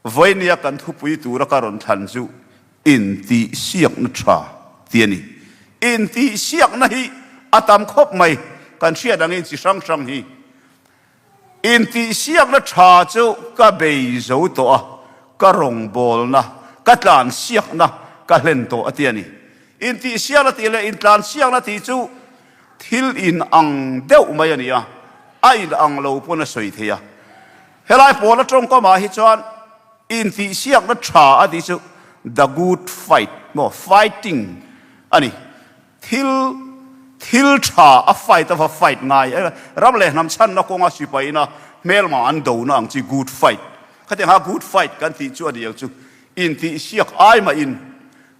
Vawinia kan thupui tura ka rawn thlan chu intihsiakna tha ti a ni. Intihsiakna hi a tam khawp mai, kan hriat angin chi hrang hrang hi. Intihsiakna tha chu ka bei zo tawh a, ka rawngbawlna, ka tlansiakna ka hlen tawh a ti a ni. Intihsiakna tih leh intlansiakna tih chu thil inang deuh mai a ni a, a inang lo pawn a sawi thei a. Helai pawl atawngkamah hi chuan intihsiakna tha a tih chu the good fight maw fighting a ni. Thil thil tha a fight a va fight ngai ram leh hnam chhanna kawnga sipaina hmelma an dona ang chi good fight. Khatiang kha good fight kan tih chu a ni ang chu intihsiak ai mahin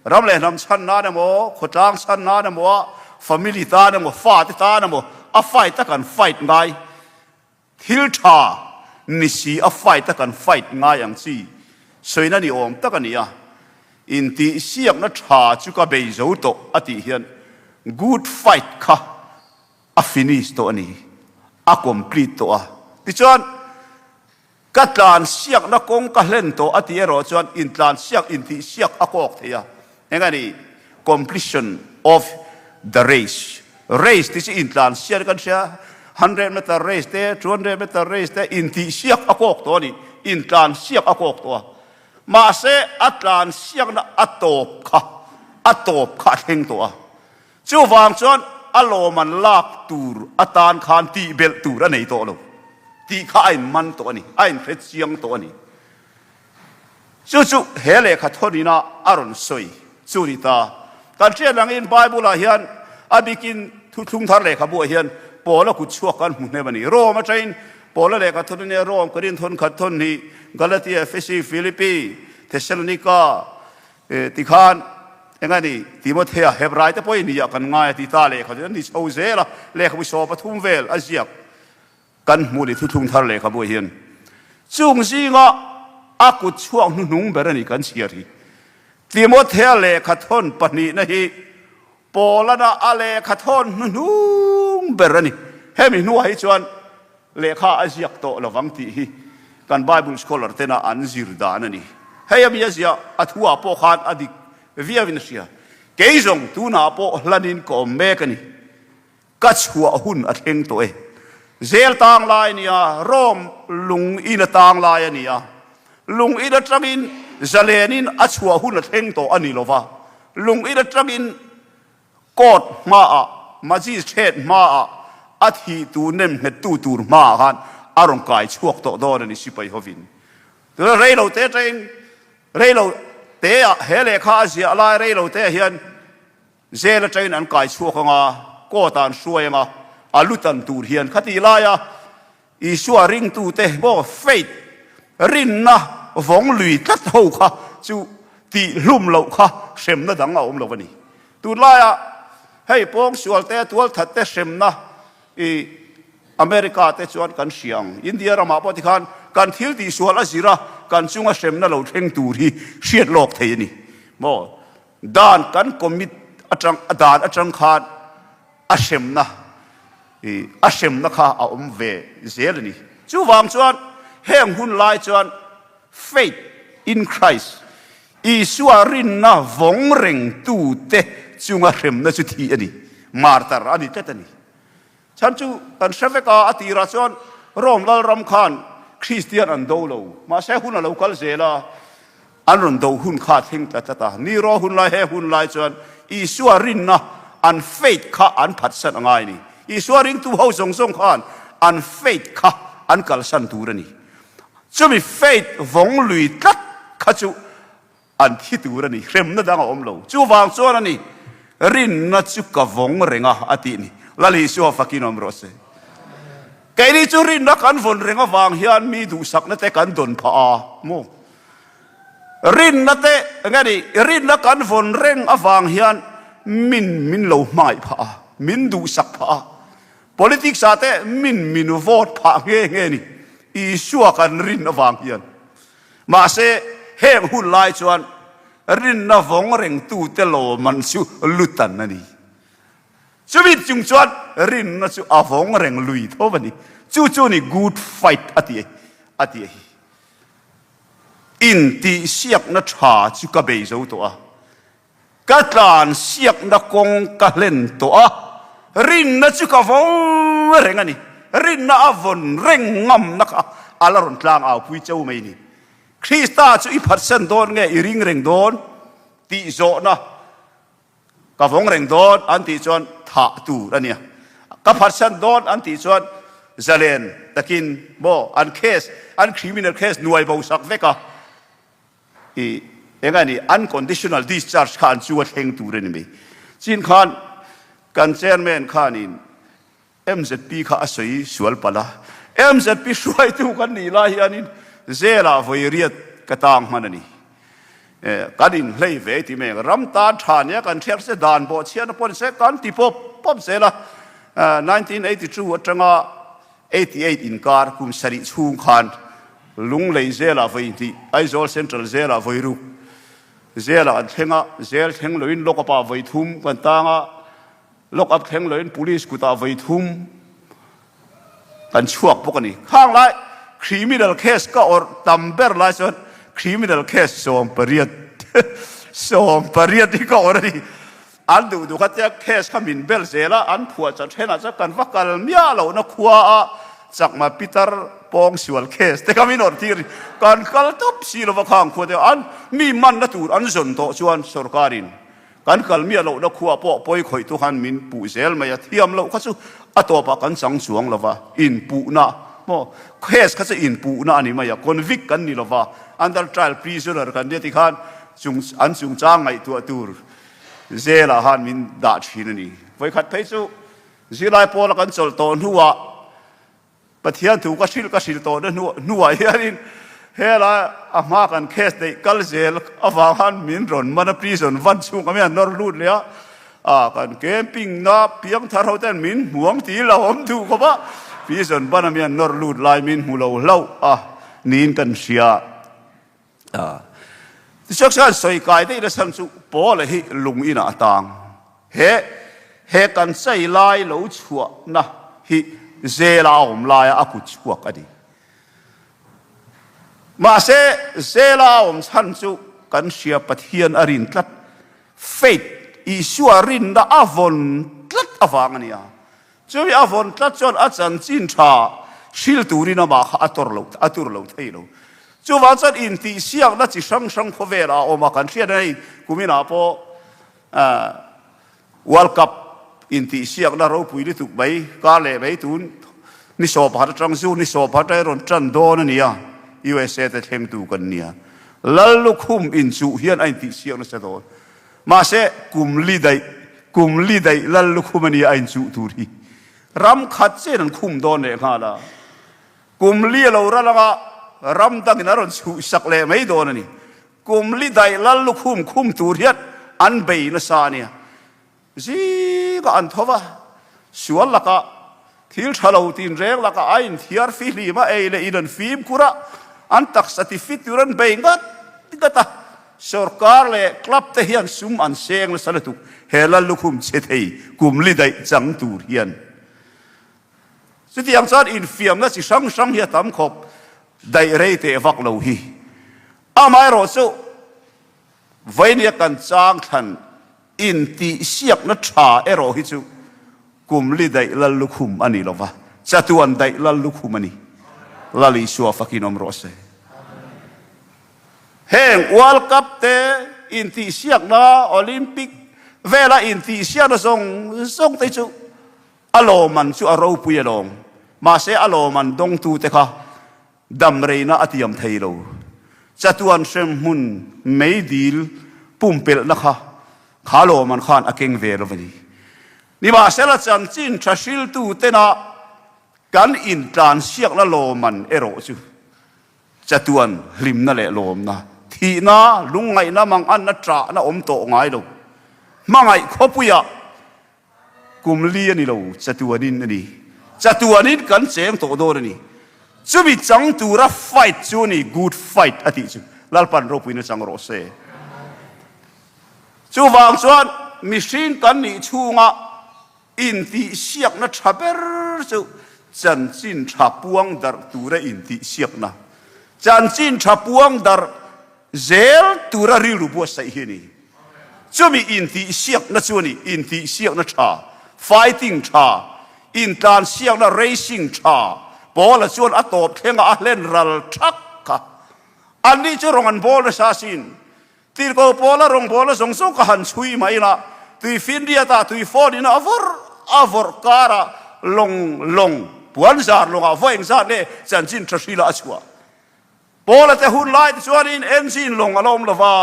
ram leh hnam chhan nan emaw khawtlang chhan nan emaw family tan emaw fate tan emaw a fight a kan fight ngai. Thil tha ni si a fight a kan fight ngai ang chi sawina ni awm tak a ni a, intihsiakna tha chu ka bei zo tawh a tih hian good fight kha a finish tawh a ni, a complete tawh a. Tichuan ka tlansiakna kawng ka hlen tawh a tih erawh chuan intlansiak intihsiak a kawk thei a, Eng a ni? Completion of the race. Race tih chu intlansiak kan hria, hundred meter race te, 200 meter race te intihsiak a kawk tawh a ni, intlansiak a kawk tawh a. Mahse a tlansiakna a tawp kha, a tawp kha a thleng tawh a. Chuvang chuan a lawm an lak tur atan khan tihbelh tur a nei tawh lo tih kha a inman tawh a ni, a inhre chiang tawh a ni. Chu chu he lehkha thawnina a rawn sawi chu ni ta. Kan hriat angin Bible-ah hian a bikin Thuthlung Thar lehkhabuah hian Paula kut chhuak kan hmu hnem a ni. Rome atangin Paula lehkha thawn a nia, Rome, Korinth thawn khat thawn hi, Galatia, Efesi, Philippi, Thessalonika tikhan eng a ni, Timothea, Hebrai te pawhin ni ah kan ngai a ti ta lehkha chu an ni chho zel a, lehkhabu 13 vel a ziak. Kan hmuh ni thuthlung thar lehkhabu hian chung zinga a kut chhuak hnuhnung ber a ni kan chhiar hi. Timothea lehkha thawn pahnihna hi Paulana a lehkha thawn hnuhnung ber a ni. Hemi hnuah hi chuan lehkha a ziak tawh lovang tih hi kan Bible scholar tena an zir dan a ni. Hei ami a ziah a thuah pawh khan a dik viauin a hria. Kei zawng tunah pawh hlanin ka awm mek a ni. Ka chhuah hun a thleng tawh e. Zel tang lai a ni a, Rome lung in a tang lai a ni a. Lung in atangin zalenin a chhuah hun a thleng tawh a ni lo va. Lung in atangin court hmaah, magistrate hmaah, a thih tur nem nghettu tur hmaah khan a rawn kai chhuak tawh dawn a ni sipai hovin. Tuna reilo te atangin, reilo teah he lehkha a ziah lai reilo teah hian Zel atangin an kai chhuak ang a, court ah an hruai ang a, a lu tan tur hian khatih laia Isua ringtute maw faith, rinna vawng lui tlat ho kha chu tih hlum loh kha hremna dang a awm lo a ni. Tunlaia hei pawngsual te, tualthat te hremna i America te chuan kan hria ang. India ramah pawh tikhan kan thil tihsual a zir a, kan chunga hremna lo thleng tur hi hriat lawk thei a ni maw. Dan kan commit atang dan atang khan a hremna i a hremna kha a awm ve zel a ni. Chuvang chuan heng hun lai chuan faith in Christ, Isua rinna vawng reng tute chunga hremna chu thi a ni, martyr a ni tlat a ni. Chhan chu kan hre vek a, a tirah chuan Rome lalram khan Kristian an do lo. Mahse hun a lo kal zel a, an rawn do hun kha a thleng tlat tlat a. Nero hun lai, he hun lai chuan Isua rinna, an faith kha an phatsan a ngai a ni. Isua ringtu ho zawng zawng khan an faith kha an kalsan tur a ni. Chumi faith vawng lui tlat kha chu An thi tur a ni, hremna dang a awm lo. Chuvang chuan a ni, Rinna chu ka vawng reng a, a tih ni. Lal Isua fakin awm rawh se. Keini chu rinna kan vawn reng avang hian mi duhsakna te kan dawn phah a maw? Rinna te, enge ni, rinna kan vawn reng avang hian min min lo hmangaih phah a, min duhsak phah a. Politics ah te min min vote phah nge nge ni, Isua kan rin avang hian. Mahse, heng hun lai chuan rinna vawng rengtute lawmman chu lutan a ni. Chumi chung chuan rinna chu a vawng reng lui tho a ni. Chu chu ni good fight a ti a ti a hi. Intihsiakna tha chu ka bei zo tawh a, ka tlansiakna kawng ka hlen tawh a, rinna chu ka vawn reng a ni. Rinna a vawn reng ngamna kha a la rawn tlang au pui cheu mai ni. Krista chu i phatsan dawn nge i ring reng dawn tih zawhna Ka vawng reng dawn an tih chuan thah tur a nia. Ka phatsan dawn an tih chuan zalen takin maw an case, an criminal case nuai bo sak vek a. I eng a ni unconditional discharge kha an chu a thleng tur a ni mai. Chin khan kan chairman khanin MZP kha a sawi sual palh a, MZP hruaitu kan nih lai hianin Zela vawi riat ka tang hman a ni. Kan inhlei ve ti mai ang, ram tan tha nia kan hriat se dan bawh chhiatna pawh ni se kan ti pawp pawp zel a. 1982 atanga 88 inkar kum sarih chhung khan Lunglei Zela vawi hnih, Aizawl Central Zela vawi ruk, Zela an thleng a, Zel thleng loin lock up-ah vawi thum kan tang a, Lock up thleng loin police kutah vawi thum kan chhuak bawk a ni. Khang lai criminal case ka awrh tam ber lai chuan criminal case 18 18 hi ka awrh a ni. An duh duh kha tia case kha min bel zel a, an phuah chat thenah chuan kan va kal miah lohna khua a chakma pitar pawngsual case te kha min awrh tir a ni. Kan kal tawp si lova khang khua te an mi manna tur an zawn tawh chuan sorkarin Kan kal miah lohna khuah pawh pawi khawih tu khan min puh zel mai a, thiam loh kha chu a tawpah kan chang chuang lo va, inpuhna maw case kha chu inpuhna a ni mai a, convict kan ni lo va, under trial prisoner kan nia tikhan chung an chungchang ngaihtuah tur zelah khan min dah thin a ni. Vawikhat phei chu zirlai pawla kan chawlh tawh hnuah Pathian thu ka hrilh ka hrilh tawhna hnuah hianin helai a hma kan case neih kal zel avang khan min rawn man a, prison van chhung kha mi an nawr lut leh a, ah kan camping na piangthar ho ten min hmuang ti lo awm duh khawp a, prison ban a mi an nawr lut lai min hmu lo hlauh a niin kan hria. Tichuan chuan sawi kai daih nasa chu Paula hi lung inah a tang. He he kan chai lai lo chhuahna hi zela a awm laia a kut chhuak a ni. Mahse zela a awm chhan chu kan hria Pathian a rin tlat, faith, Isua rinna a vawn tlat avang a nia. Chumi a vawn tlat chuan a chanchin tha hril turin amah kha a tawr lo, a tur lo thei lo. Chuvang chuan intihsiakna chi hrang hrang khawvelah a awm a, kan hriat a hei kuminah pawh World Cup intihsiakna ropui lutuk mai kar leh mai tun ni 11 atang June ni 11 atang rawn tan dawn a ni a, USA te thlengtu kan nia. Lal lukhum inchuh hian a intihsiak nasa dawn. Mahse, kum li daih, kum li daih lal lukhum a nia a inchuh tur hi. Ram khat chian an khum dawn leh nghal a. Kum li a lo ral anga ram dangin a rawn chhuhsak leh mai dawn a ni. Kum li daih lal lukhum khum tur hian an bei nasa a nia. Zingah an tho va, sual lakah, thil tha lo tinreng lakah a inthiar fihlim a, ei leh in an fimkhur a, an taksa ti fit tur an bei ngat ngat a. Sorkar leh club te hian sum an seng nasa lutuk, he lal lukhum chhe thei kum li daih chang tur hian. Chutiang chuan infiamna chi hrang hrang hi a tam khawp, daih rei teh vak lo hi. Amaherawhchu, Vainia kan chang thlan intihsiakna tha erawh hi chu kum li daih lal lukhum a ni lova, chatuan daih lal lukhum a ni. Lal Isua fakin awm rawh se. Heng World Cup te intihsiakna, Olympic vela intihsiakna zawng zawng te chu a lawmman chu a ropui alawm. Mahse a lawmman dawngtute kha Dam reina a tiam thei lo. Chatuan hremhmun meidil pumpelhna kha kha lawman khan a keng ve lo a ni. Nimahsela chanchin tha hriltu tena kan intlansiakna lawman erawh chu chatuan hlimna leh lawmna, thihna, lungngaihna, manganna, ṭahna awm tawh ngai lo. Hmangaih khawpuiah Kum li a ni lo, chatuanin a ni. Chatuanin kan cheng tawh dawn a ni. Chumi chang tura fight chu a ni, good fight a tih chu. Lalpan ropuina chang rawh se. Chuvang chuan mihring kan nih chhunga intihsiakna tha ber chu chanchin tha puang darh tura intihsiakna. Chanchin tha puang darh. Zel tura rilru buatsaih hi a ni. Chumi intihsiakna chu a ni, intihsiakna tha, fighting tha, intlansiakna, racing, tha, Paula chuan a tawp thlengah a hlen ral thak kha. Anni chu rawng an bawl nasa asin. Tirhkoh Paula rawngbawlna zawng zawng ka han chhui mai la, tuifinriatah tuifawn ina a vawrh a vawrh karah lawng lawng, puanzar lawngah vaw engzat leh chanchin tha hrila a chhuah. Paula te hun lai te chuanin engine lawng a la awm lo va,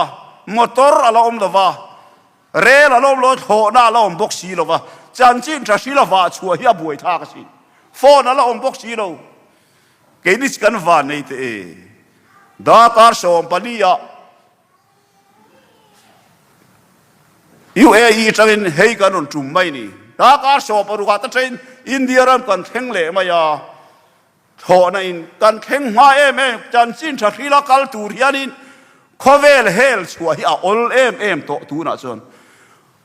motor a la awm lo va, rel a la awm lo, thlawhna a la awm bawk si lo va, chanchin tha hrila vah chhuah hi a buai thlak asin. Phone a la awm bawk si lo. Keini chu kan van nei teh e. Darkar 14 ah UAE atangin hei kan rawn tum mai ni. Darkar 16 ah ta train India ram kan thleng leh mai a. Thlawhna in kan thleng hma em em, chanchin tha hrila kal tur hianin khawvel hel chhuah hi a awl em em tawh tunah chuan.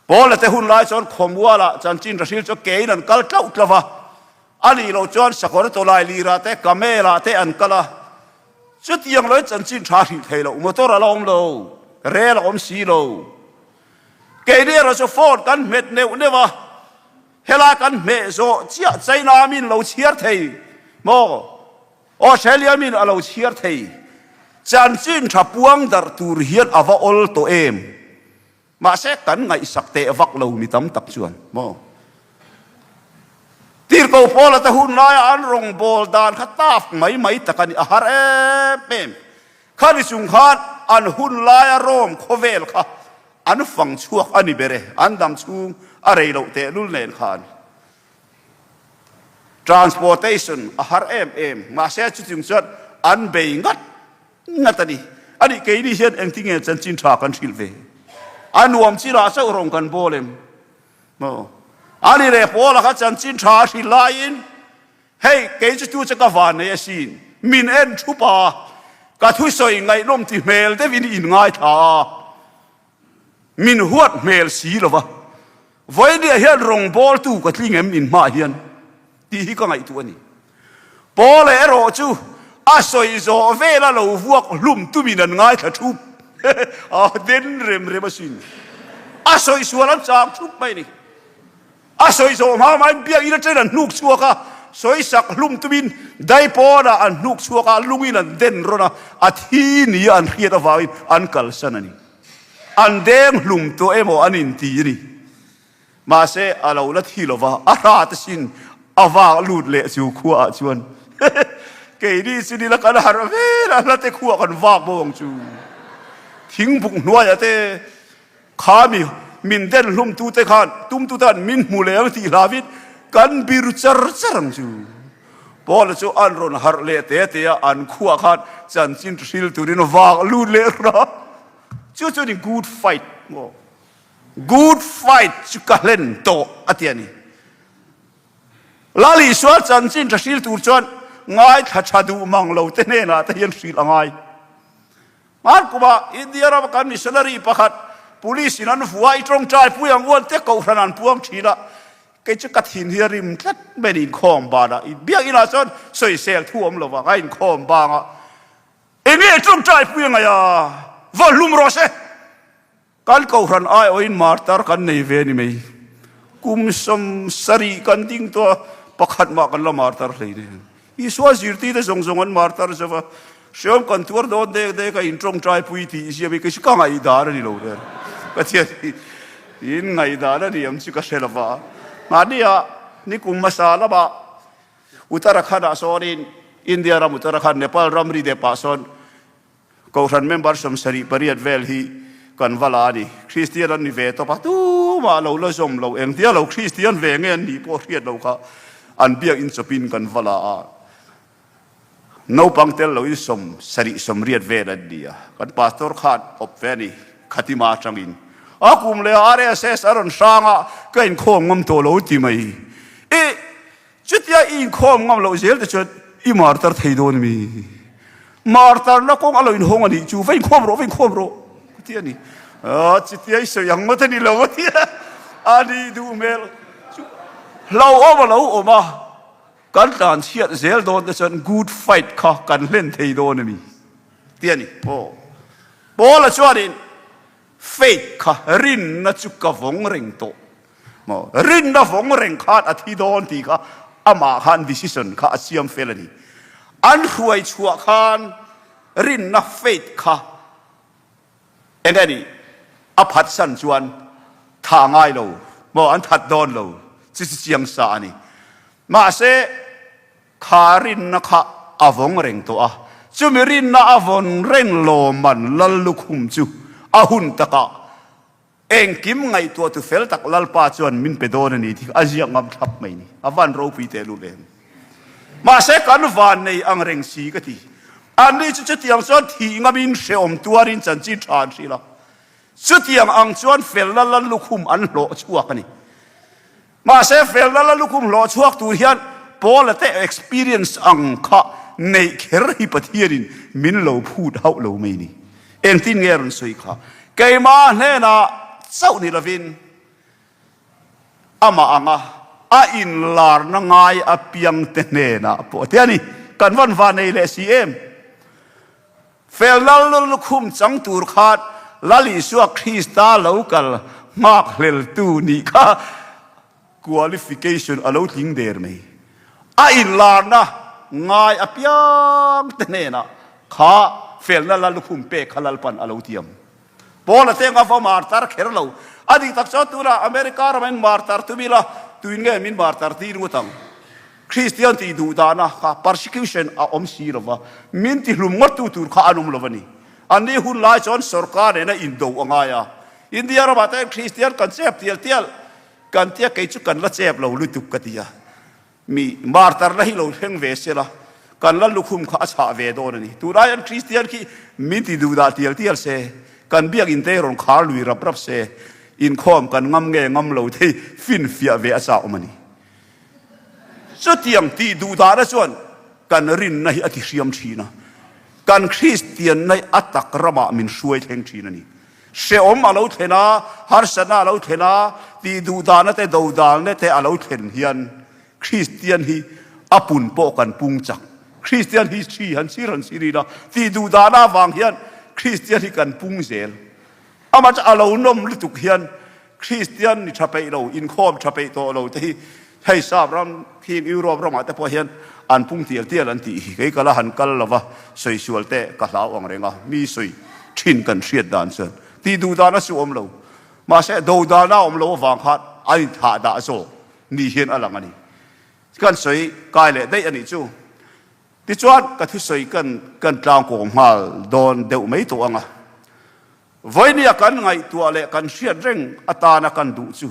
Paula te hun lai chuan khawmualah chanchin tha hril chu kein an kal tlauh tlauh va, a nih loh chuan sakawr tawlai lirah te camel-ah te an kal a, chutiang loin chanchin tha hril thei loh, motor a la awm lo, rel a awm si lo. Keini erawh chu phone kan hmet neuh neuh a. Helai kan hmeh zawh chiah China min lo chhiar thei maw? Australia min a lo chhiar thei. Chanchin tha puang darh tur hian a va awl tawh em? Mahse kan ngaihsak teh vak lo mi tam tak chuan maw? Tirhkoh Paula te hun laia an rawngbâwl dan kha tâp mai mai tak a ni, a har em em. Khani chung khan an hun laia Rome khawvel kha An fang chhuak a ni ber e, an dam chhung a rei loh tehlul nen khan transportation a har em em, mahse chuting chuan an bei ngat ngat a ni. A nih keini hian engtinge chanchin tha kan hrilh ve? A nuam chinah chauh rawng kan bawl em? Maw? A ni leh Paula kha chanchin tha a hrilh laiin Hei, kei chu tu che ka van nei asin, min en thup a, ka thusawi ngaihnawm ti hmel deuhin i inngaithla a, min huat hmel si lo va, vawinia hian rawngbawltu ka tling em in hmaah hian tih hi ka ngaihtuah a ni. Paula erawh chu a sawi zawh vela lo vuak hlum tumin an ngaithla thup a, den rem rem asin, a sawi sual an chang thup mai a ni. A sawi zawh hma hmain biakinn atangin an hnuk chhuak a, sawisak hlum tumin daipawnah an hnuk chhuak a, lungin an den rawn a, a thi nia an hriat avangin an kalsan a ni. An deng hlum tawh emaw an inti a ni. Mahse, a lo la thi lo va, a hra te sin a vak lut leh chu khuaah chuan keini chu nila kan harh vel a, hlate khuah kan vak bo ang chu. Thingbuk hnuaiah te Kha mi min den hlumtute khan tumtute khan min hmu leh ang tih hlavin kan bir char char ang chu. Paula chu an rawn harh leh te te a, an khuah khan chanchin hril turin vak lut leh hra. Chu chu ni good fight maw? Good fight chu ka hlen tawh a ti a ni. Lal Isua chanchin tha hril tur chuan ngaithla tha duh mang lo te hnenah te hian hrilh a ngai. Hman kumah India rama kan missionary pakhat police in an vua i tawngtai pui ang uan te kohhran an puang thin a, kei chu ka thin hi a rim tlat mai ni inkhawm banah i biakinn ah chuan sawisel thu awm lo vang a inkhawm bang a enge tawngtai pui angai a va hlum rawh se. Kan kohhran aiawhin martar kan nei ve a ni mai. Kum 70 kan ding tawh a, pakhat mah kan la martar hlei nen. Isua zirtirte zawng zawng an martar zo va, hreawm kan tuar dawn dek dek a intawngtai pui tih ziam hi kei chu ka ngaihdan a ni lo ber. Pathian hi in ngaihdan a ni ang chu ka hre lo va. Mahnia ni kum hmasa lamah Uttarakhand-ah sawnin India ram Uttarakhand, Nepal ramri depah sawn Kohhran member 78 vel hi kan va la a ni. Kristian an ni ve tawp a, tumah lo la zawm lo, engtia lo Kristian ve nge an nih pawh hriat lo kha an biakinn chawpin kan va la a. Naupang tel loin 70 80 vel an ni a, kan pastor khan awp ve a ni, Khatima atangin. A kum leh ah RSS a rawn hrang a, ka inkhawm ngam tawh lo ti mai. Ih! Chutia i inkhawm ngam loh zel te chuan i martar thei dawn mi? Martarna kawng a lo inhawng a nih chu, va inkhawm rawh, va inkhawm rawh ka ti a ni. Aw, chutia i sawi ang ngawt a ni lo a ti a, a nih duh hmel chu hlauhawm a lo awm a, kan tlan chhiat zel dawn te chuan good fight kha kan hlen thei dawn a mi? Ti a ni. Aw. Paula chuanin faith kha rinna chu ka vawng reng tawh maw? Rinna vawng reng khan a thi dawn tih kha amah khan decision kha a siam fel a ni. An hruai chhuah khan rinna faith kha Eng nge nih? A phatsan chuan tha ngai lo maw an that dawn lo chu chu chiang sa a ni. Mahse, kha rinna kha a vawng reng tawh a, chumi rinna a vawn reng lawmman Lal lukhum chu a hun takah engkim ngaihtuahtu fel tak Lalpa chuan min pe dawn a ni tih kha a ziak ngam thlap mai ni. A van ropui tehlul em? Mahse kan van nei ang reng si ka ti. Anni chu chutiang chuan thih ngamin hrehawm tuarin chanchin tha an hrilh a. Chutiang ang chuan felna la lukhum an hlawh chhuak a ni. Mahse felna la lukhum hlawh chhuak tur hian Paula te experience ang kha neih kher hi Pathianin min lo phut hauh lo mai ni. Engtin nge a rawn sawi kha? Keimah hnenah chauh ni lovin Amah anga a inlarna ngai apiangte hnenah pawh te a ni. Kan van va nei leh si em? Fel lal lukhum chang tur khan Lal Isua Krista lo kal nghakhleltu nih kha qualification a lo tling der mai. A inlarna ngai apiangte hnenah kha felna lal lukhum pek kha Lalpan a lo tiam. Paul a teng a va martar kher lo. A dik tak chuan tunah America ramah in martar tum ila tuin nge min martar tir ngawt ang? Kristian tih duh dahna kha persecution a awm si lo va, min ti hlum ngawt tu tur kha an awm lo a ni. Anni hun lai chuan sorkar nena indo a ngai a. India ramah te hian Kristian kan chep tial tial kan tia kei chu kan la chep lo lutuk ka ti a. Mi martarna hi lo thleng ve sela, kan la lukhum kha a chhah ve dawn a ni. Tunah hian Kristian khi min ti duhdah tial tial se, kan biakinn te rawn khar lui rap rap se, inkhawm kan ngam nge ngam lo thei finfiah ve a chah awm a ni. Chutiang tih duhdahna chuan kan rinna hi a ti hriam thin a, kan Kristianna hi a tak ramah min hruai thleng thin a ni. Hrehawm a lo thlen a, harsatna a lo thlen a, tih duhdahna te, dodalna te a lo thlen hian Kristian hi a pun pawh kan pung chak. Kristian hi hri han sir han sir ila, tih duhdahna avang hian Kristian hi kan pung zel. Amah chu a lo nawm lutuk hian Kristian ni tha peih lo, inkhawm tha peih tawh lo te hi hei Sap ram khing Europe ramah te pawh hian an pung tial tial an tih hi kei ka la han kal lo va, sawi sual te ka hlau ang reng a, mi sawi thin kan hriat dan chuan tih duh dan a su awm lo. Mahse do dan a awm lo avang khan an inthah dah zawk ni hian a lang a ni. Kan sawi kai leh daih a nih chu. Tichuan ka thusawi kan kan tlangkawm nghal dawn deuh mai tawh ang a. Vawinia kan ngaihtuah leh kan hriat reng atana kan duh chu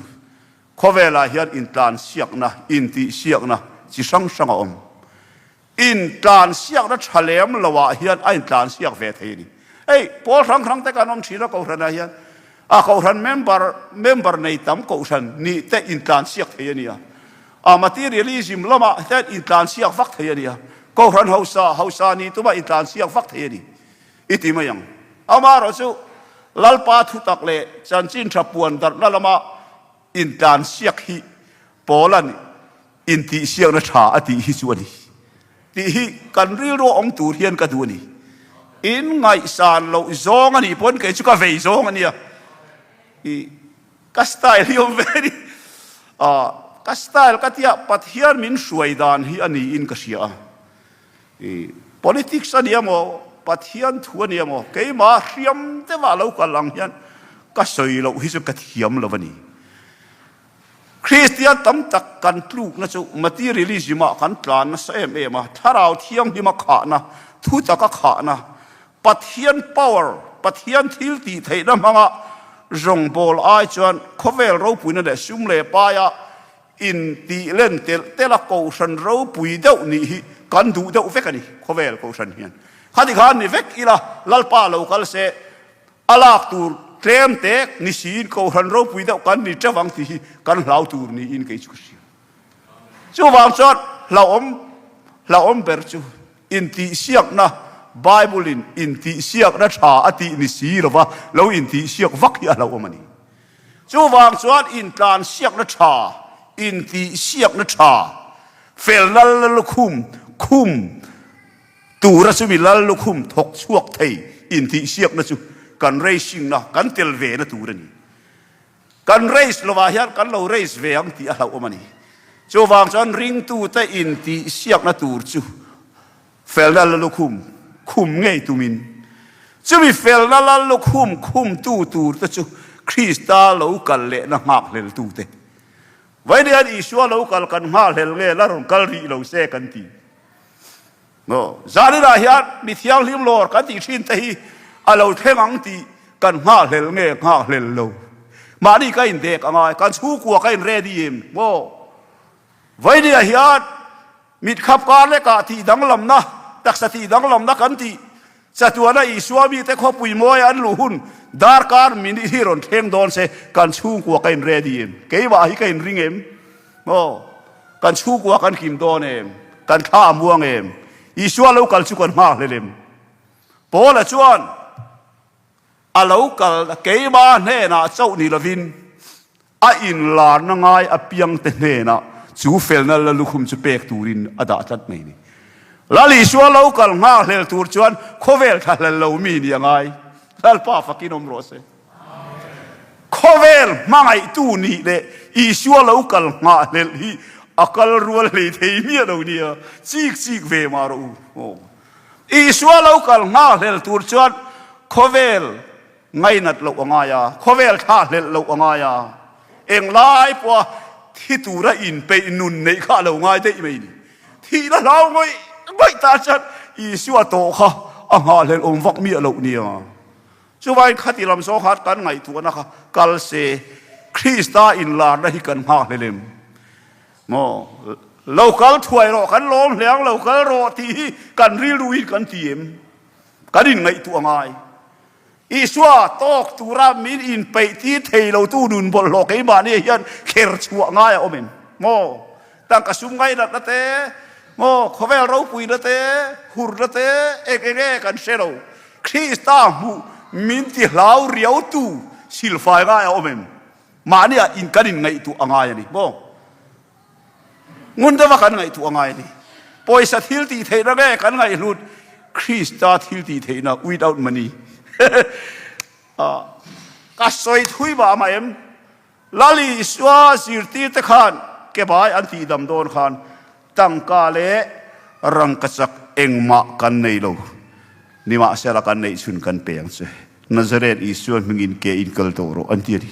khawvelah hian intlansiakna, intihsiakna chi hrang hrang a awm. Intlansiakna tha lem loah hian a intlansiak ve thei a ni. Hei, pawl hrang hrang te kan awm thin a Kohhranah hian. A Kohhran member, member nei tam Kohhran nih te intlansiak thei a ni a. A materialism lamah hian intlansiak vak thei a ni a. Kohhran hausa, hausa nih tumah intlansiak vak thei a ni. I ti mai ang. Amaherawh chu Lalpa thutak leh chanchin tha puan darhna lama intlansiak hi Paula'n intihsiakna tha a tih hi chu a ni tih hi kan rilru awm tur hian ka duh a ni. In ngaihsan loh zawng a nih pawn kei chu ka vei zawng a nia. I ka style hi awm ve a ni. Ka style ka tia Pathian min hruai dan hi a niin ka hria a. I politics a nia maw, Pathian thu a nia maw, keimah hriam deuhah lo kal ang hian ka sawi loh hi chu ka thiam lo a ni. Kristian tam tak kan tlukna chu materialism-ah kan tlan nasa em em a, thlarau thianghlima khahna, thutaka khahna, Pathian power, Pathian thil tih theihna hmanga zawngbawl ai chuan khawvel ropuina leh sum leh paia Intih len telh telh a kohhran ropui deuh nih hi kan duh deuh vek a ni, khawvel kohhran hian. Khati khan ni vek ila Lalpa lo kal se, a lak tur tlem tek ni siin kohhran ropui deuh kan ni teuh ang tih hi kan hlau tur niin kei chu ka hria. Chuvang chuan hlauhawm hlauhawm ber chu intihsiakna, Bible-in intihsiakna tha a tih ni si lova lo intihsiak vak hi a hlauhawm a ni. Chuvang chuan intlansiakna tha, intihsiakna tha, fel lal lukhum khum tura chumi lal lukhum thawk chhuak thei intihsiakna chu. kan racing na, kan tel ve na tur a ni. Kan race lovah hian kan lo race ve ang tih a hlauhawm a ni. Chuvang chuan ringtute intihsiakna tur chu felna lalukhum khum ngei tumin, chumi felna lalukhum khumtu turte chu Krista lo kal lehna nghakhleltute. Vawiin Isua lo kal kan nghakhlel nge la rawn kal rih lo se kan ti. Maw? Zaninah hian mi thianghlim lawr kan tih thin te hi a lo thleng ang tih kan nghakhlel nge nghakhlel lo. Mahni ka indek a ngai, kan chhungkua ka in ready em? Maw? Vawinia hian mitkhap kar lekah tih danglamna, taksa tih danglamna kan tih chatuana Isua mite khawpui mawi an luh hun darkar minute hi rawn thleng dawn se kan chhungkua ka in ready em? Keimah hi ka in ring em? Maw? Kan chhungkua kan hlim dawn em? Kan thla a muang em? Isua lo kal chu kan nghakhlel em? Paula chuan a lo kal keima hnenah chauh ni lovin a inlarna ngai apiangte hnenah chu felna la lukhum chu pek turin a dah tlat mai ni. Lal Isua lo kal nghakhlel tur chuan khawvel thlahlel lo mi ni a ngai. Lalpa fakin awm rawh se. Khawvel hmangaihtu nih leh Isua lo kal nghahhlelh hi a kal rual hlei thei miah lo nia, chik chik ve mah rawh u. Aw. Isua lo kal nghahhlelh tur chuan khawvel ngainat loh a ngai a, khawvel thlahlelh loh a ngai a, englai pawha thi tura inpeih nun neih kha a lo ngai daih mai ni. Thihna hlau ngawih ngawih tan chuan Isua tawh kha a nghahhlelh awm vak miah loh nia. Chuvain khati lam zawng khan kan ngaihtuahna kha kal se, Krista inlarna hi kan nghakhlel em? Maw? Lo kal thuai rawh, kan lawm hle ang, lo kal rawh tih hi kan rilruin kan ti em? Kan inngaihtuah ngai. Isua tawk tura min inpeih tir thei lotu nun bawlhhlawh keimahni hian kher chhuah ngai a awm em? Maw? Tangka sum ngainatna te, maw, khawvel ropuina te, hurna te, eng eng nge kan hre lo. Krista hmuh min ti hlau riautu silfai ngai a awm em? Mahniah in kan inngaihtuah a ngai a ni maw? Ngun deuha kan ngaihtuah a ngai a ni. Pawisa thil tih theihna nge kan ngaihhlut? Krista thil tih theihna without money. Ka sawi thui mah mah em? Lal Isua zirtirte khan kebai an tihdam dawn khan tangka leh rangkachak engmah kan nei lo. Nimahsela kan neih chhun kan pe ang che. Nazareth Isua hmingin ke in kal tawh rawh an ti a ni.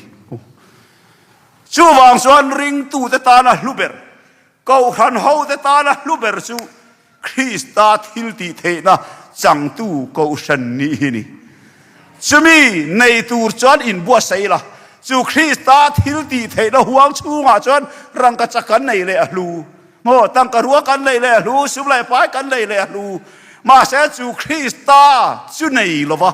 Chuvang chuan ringtute tana hlu ber Kohhran hote tana hlu ber chu Krista thiltih theihna changtu kohhran nih hi ni. Chumi nei tur chuan inbuatsaih ila, chu Krista thiltih theihna huang chhungah chuan rangkachak kan nei leh a hlu, maw tangka rua kan nei leh a hlu, sum leh pai kan nei leh a hlu. Mahse chu Krista chu nei lova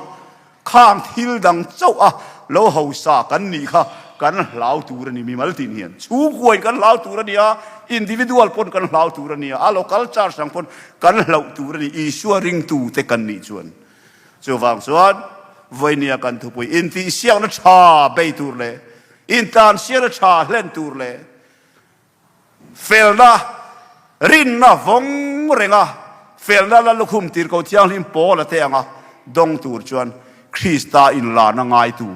Khang thil dang chauh a lo hausa kan nih kha kan hlau tur a ni. Mimal tin hian chhungkuain kan hlau tur a ni a, individual pawn kan hlau tur a ni a, a local church ang pawn kan hlauh tur a ni, Isua ringtute kan nih chuan. Chuvang chuan vawinia kan thupui intihsiakna tha bei tur leh intlansiakna tha hlen tur leh Felna, rinna vawng renga felna la lukhum tir ko Thianghlim Paula te anga dawng tur chuan Krista inlarna ngaitu,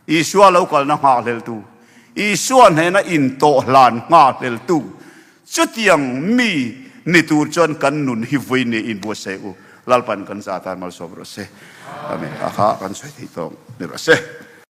Isua lo kalna nghakhleltu, Isua hnena intawhhlan nghakhleltu, chutiang mi ni tur chuan kan nun hi vui ni inbuatsaih u. Lalpan kan za tan malsawm rawh se. Amen. A kha kan sawi theih tawng ni rawh se.